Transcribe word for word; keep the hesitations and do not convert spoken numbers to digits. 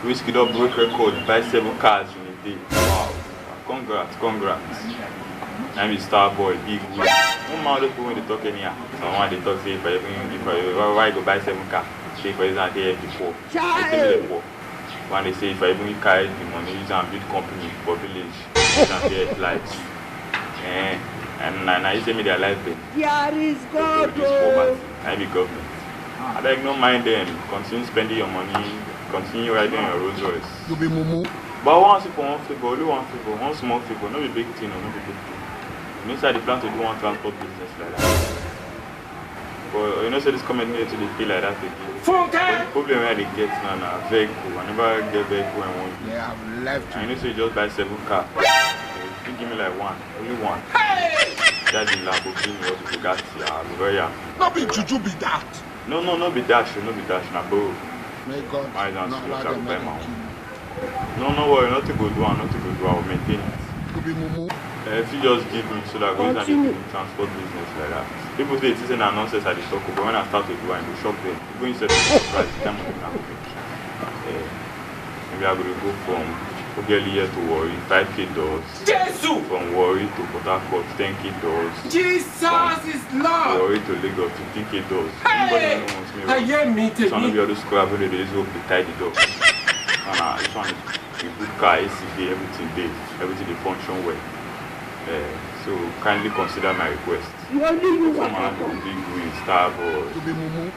Whiskey don break record, buy seven cars in a day. Wow. Congrats, congrats. Na me Star Boy, big win. No man, those people wey dey talk anyhow. Some one dey talk say if I even, if I, why, why you go buy seven car? Say for example, dey before. They say me dey poor. One dey say if I even carry the money, use am build company for village, use am get light. Eh, and na, na you say me their life dey. There is God. This poverty, na be government. Abeg, no mind them. Continue spending your money. Continue riding your Rolls Royce. You be mumu. But I want you for one favor, only one favor, one small favor. No be big thing, no be big thing. You know say I dey plan to do one transport business like that. But you know say this government no dey pay like that again. But the problem wey I dey get now na vehicle. I never get vehicle I want use. They have left you. I know say you just buy seven car. You fit give me like one, only one. Hey! That the Lamborghini or the Bugatti, I'll be very happy. No be juju be that. No, no, no be dash, no be dash, na borrow. May God not allow them make you kill you. No, no worry, nothing go do am, nothing go do am, I will maintain it. You be mumu. Eh, if you just give me so that I go use am dey do transport business like that. People dey think say na nonsense I dey talk, but when I start to do am, e go shock them. People inside dey surprise the kind money I go make. Eh, maybe I go dey go from Ogeli here to Warri, five K doors. Jesus! From Warri to Port Harcourt, ten K doors. Jesus is Lord! Warri to Lagos, fifteen K doors. Anybody wey wants me, I hear me, so no be all those scrap wey dey use rope dey tie the door. And uh, this one, the good car, A C dey, everything dey, everything dey function well. Uh, so kindly consider my request. You only you. Come on, big win, Star Boy. You be mumu.